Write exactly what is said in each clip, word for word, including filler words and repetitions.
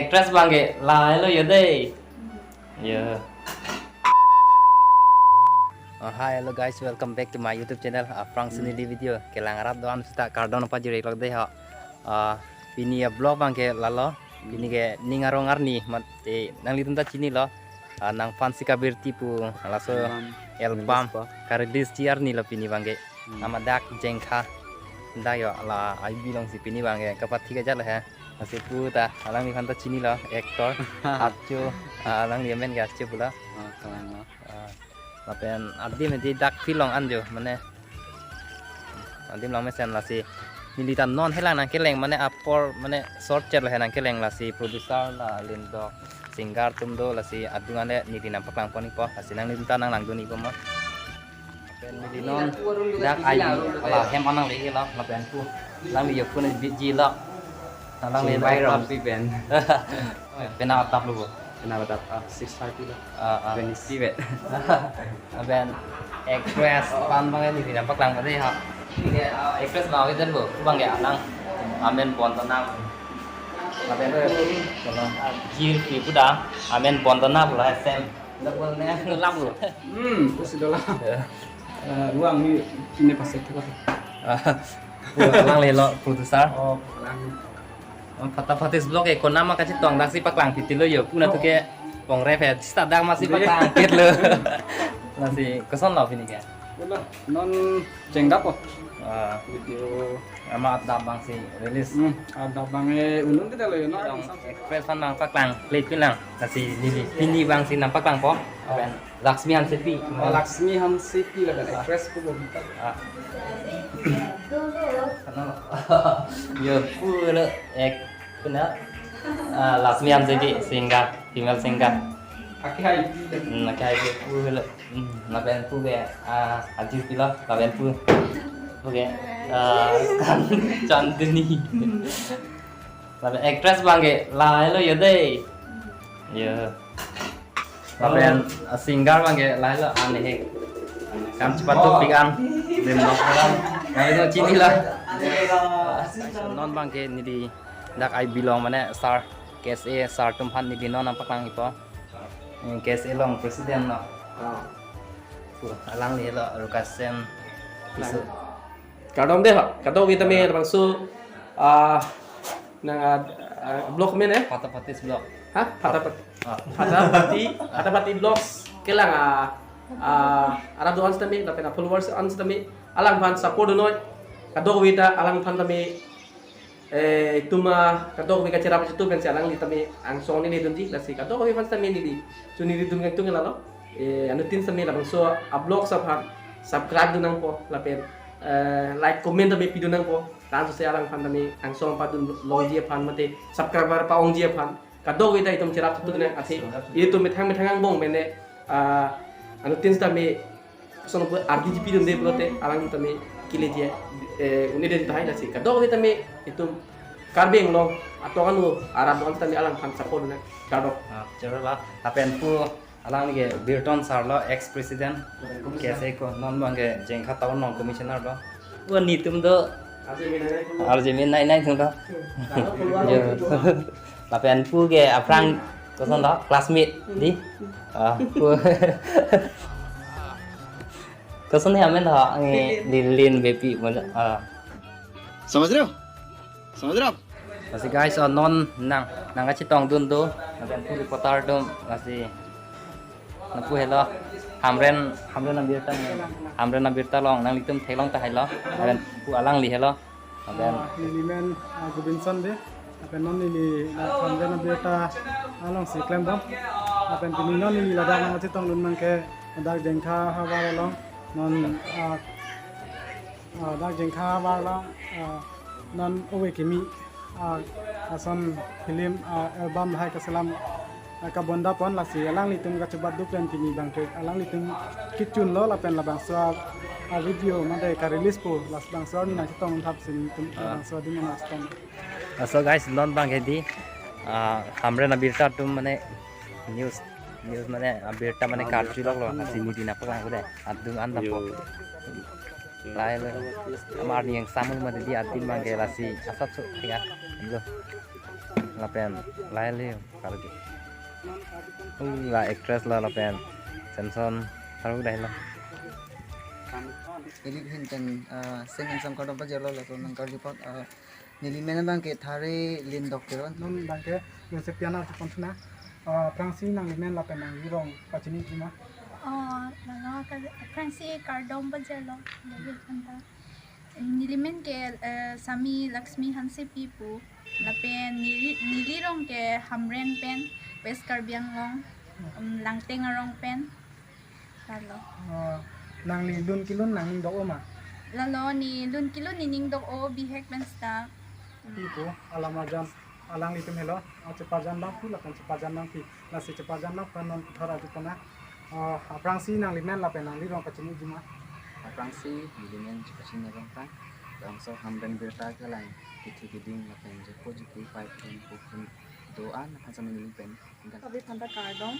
Actress abang ke lahelo yo dei. Yo. Oh, hi, hello guys, welcome back to my YouTube channel, uh, Frank Sunili Video. Kelang arat do-an seta kardom pajirlo dei ho. Uh, pini a-vlog abang ke lalo. Pini ke ning arong arni mat, eh, nanglitum ta chinilo. Uh, nangphan si kabirti pu laso album, album release po. Ka-release ji arni lo pini abang ke. Hmm. Amat dak Jengkha. Dak yo la I B along si pini abang ke kapathi kejalo he. Lasi pu ta alangliphan ta chinilo, actor, Achu, ah, alangli amen ke Achu pulo. Oh, kalang lo. Ah, lapen adim hedi dak film along an jo, mane adim along mesen lasi neli ta non helang nangkeleng, mane apor, mane short chat lo he nangkeleng, lasi producer la lindok, singer atum do, lasi adung ale neli nangpaklang ponpo, lasi nanglitum ta nanglangdun-ikpo ma. Lapen neli non dak I B, ala hem an nanglelo, lapen pu alangli yo phone biji lo. Alangli Chingbai lo. Rampi pen. Penap atap lo bo. Penap atap, ah, six thirty lo. Ah, ah. Pen isi bet. Lapen actress aphan abang neli nangpaklang dei ha. Ini, ah, actress abang itu bo, abang ke alang amen Bontanap. Lapen pu, kalau jir pi pu da, amen Bontanap lo, S M. Double ne, lam lo. Hmm, terus sudah lah. Ya. Eh, ruang ni, ini pasti tu. Ah, pu alanglelo producer. Oh, alang. Oh, Phataphatis Vlog ke konat ma kachetong, dak si paklang pitilo yo. Pu natu ke pongre phe, seta dak ma si paklang pitlo. Lasi koson lo pini ke? Wala, non Jengkha po. Ah. Video. Amat adap abang si release. Hmm, adap abang, eh, unun kita lo yo, no? Actress aphan nangpaklang, play pin lang. Lasi neli, pini abang si nangpaklangpo. Lapen Laxmi Hansepi. Oh, Laxmi Hansepi lapen actress pu bo. Ah. Yo, pu lo ek, pu na. Ah, Laxmi Hansepi, singer, female singer. Aki hai. Hmm, aki hai pu lo. Hmm, lapen pu ke, ah, Ajir pilo, lapen pu. Pu ke, ah, Chandni. Lapen actress abang ke lahelo yo dei. Yo. Lapen, ah, singer abang ke lahelo an he. Kam chepatupik an. Dem nok lang. Nanglitum chinilo. Non abang ke neli dak I B along mane sir, K S A sir atum aphan neli non nangpaklangpo. Hmm, K S A along president lo. Ah. Pu alanglelo Rukasen Tisso. Kardom dei ho, kadokave tame labangso, ah, nang, ah, ah, vlog amen, eh? Phataphatis Vlog. Ha? Phatapat-, ah, Phatapati, Phatapati Vlogs. Kelang, ah, ah, arat do-an setame, lapen a-followers an setame, alangphan support dunnoi. Kadokave ta alangphan tame, eh, itum, ah, kadokave kacherap achitu pensi alangli tame angsong neli dunji, lasi kadokave aphan setame neli choningri dun kangtung lalo. Eh, anuttin setame labangso a-vlogs aphan subscribe dun nangpo, lapen, eh, like, comment tame pidun nangpo. Laso si alangphan tame angsong padun longji aphan mate subscriber pa-ongji aphan kadokave ta itum cherap achitu nang, athe itum methang methang angbong mene, ah, anuttin setame son pu ardi G P dunde pulote alang tame kile je, eh, un-e dun tahai, lasi kadokave tame itum Karbi Anglong atong anu arat do-an tame alangphan support nang, kardom. Ah, choro la, lapen pu alangli ke Birton sir lo, ex president K S A ko, non abang ke Jengkha town along commissioner lo. Pu netum do R J Min nai nai atum do. Yo. Lapen pu ke aphrang koson do, classmate dei. Ah, pu. Koson he amen do, eh, Lilin Beypi mo. Ah. समझ रहे हो? समझ रहे हो आप? Lasi guys, oh, non nang, nangkachetong dun do, lapen pu reporter atum, lasi nangpu helo, Hamren, Hamren abirta, Hamren abirta along, nanglitum theklong tahai lo, lapen pu alangli helo, lapen ah, neli men, ah, Gobinson dei, lapen non neli la Hamren abirta along si klembom, lapen pini non neli ladak nangkachetong dun abang ke, ladak Jengkha havar along, non, ah, ah, dak Jengkha havar along, ah, non ove kimi, ah, ason film, ah, album lahai kaselam, ah, kabonda pon, lasi alanglitum kachebat duk pen pini abang ke alanglitum kechun lo, lapen labangso, ah, video mate ka-release po, labangso arni nangchetong thap si nelitum, ah, labangso adim nangchetong. Ah, so guys, non abang ke dei, ah, Hamren abirta atum mane news, news mane abirta mane karjulok lo, lasi neli nangpaklangpo dei, adung an dampo. Yo. Lahelo. Amar ni yang samul mati di adim abang ke lasi asap so ya. Lo. Lapen lahelo karju. Uh, la actress lo lapen Samson Tharu lahelo. Ili hin pen, ah, Saint Anselm kardom pajirlo, laso nangkarju apot, ah, neli men abang ke Thare Lindok Teron. Non abang ke Joseph Piana chepon thuna. Ah, aphrangsi nanglimen lapen nanglirong pachiniji ma? Oh, lalo ka, aphrangsi kardom pajirlo, David Kanta. Nelimen ke, eh, Sami Lakshmi Hansepi pu. Lapen neli, nelirong ke Hamren pen, West Karbi Anglong, um, Langteng arong pen. Lalo. Ah, nangli lun kelun nangning dok-o ma? Lalo, ne lun kelun nening dok-o, bihek pen seta. Pi pu, alam arjan, alanglitum helo, ah, cheparjan abang pu, lapen cheparjan abang pi, lasi cheparjan abang pu non puthot arju pon nang. Ah, aphrangsi nanglimen lapen nanglirong pachiniji ma? Aphrangsi nelimen chepachini arong ta, labangso Hamren birta kelang, kithi kiding lapen jepo jepi pai pen pu pen do-an aphan Sami neli pen. David Kanta kardom,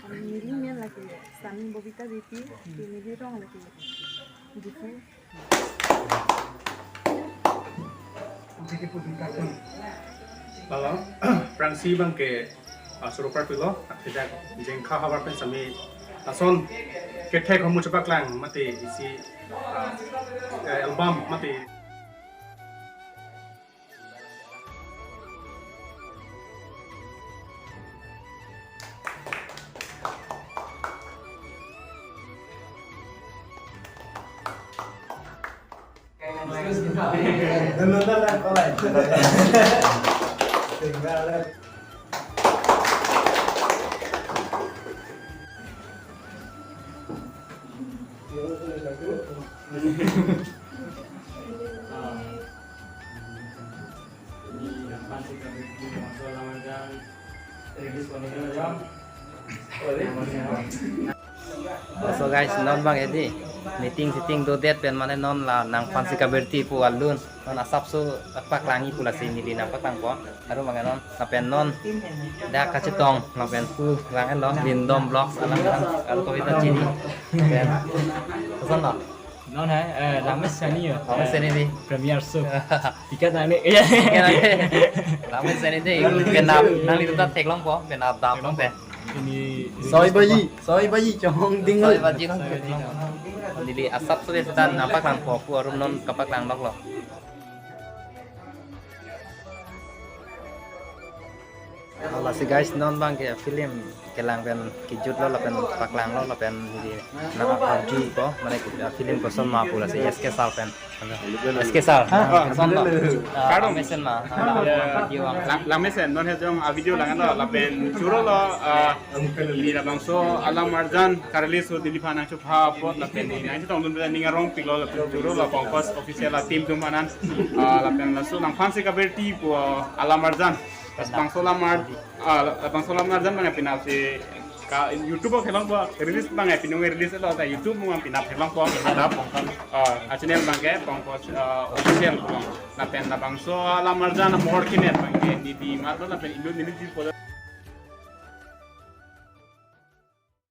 nelimen lake Sami Bobita Beypi, nelirong lake Diphu. Lalo, aphrangsi abang ke, ah, Suropar pilo, athejak Jengkha havar pen Sami lason kethek ahormu chepaklang mate isi, ah, eh, album mate. So guys, non abang edi meeting sitting dodet pen mane non la nangphan si kabirti pu alun non asapso paklangji pu lasi neli nangpaklangpo. Aru abang non lapen non dak kachetong lapen pu lang elo Lindom Vlogs alam aru kavita chini. Lapen koson lo? Non hai, eh, langmesen yo. Langmesen di. Premiere show. Tiket nangne. Iya. Langme seni de, penap nanglitum ta theklongpo, penap daplongte. Ini soi baji, soi baji chong ding. Soi baji long. Neli asapso seta nangpaklangpo, pu arum non kapaklang loklo. Lasi guys, non abang ke film kelang pen kejut lo lapen paklanglo lapen di nang-arjupo, mane film koson ma pu lasi S K sir pen. S K sir. Ah, koson lo? Ah, kardom. Langmesen ma? Ah, video ang. Lang, langmesen, non hejong a video lang lo lapen churolo, ah, ili labangso alam arjan karelease ahut neliphan nangchepha apot lapen nangchetongdun pen ning arongpiklo lapen churolo Pankaj Official a team atum aphan, ah, lapen laso nangphan si kabirti pu, ah, alam arjan. Bangso alam ar-, ah, bangso alam arjan abang penap si ka YouTube theklongpo, release abang pinong release lo ta YouTube abang penap theklongpo. Ada Pankaj, ah, a channel abang ke Pankaj, ah, Official abang. Lapen labangso alam arjan mohor kinet abang ke niti mat lo lapen inut niti po.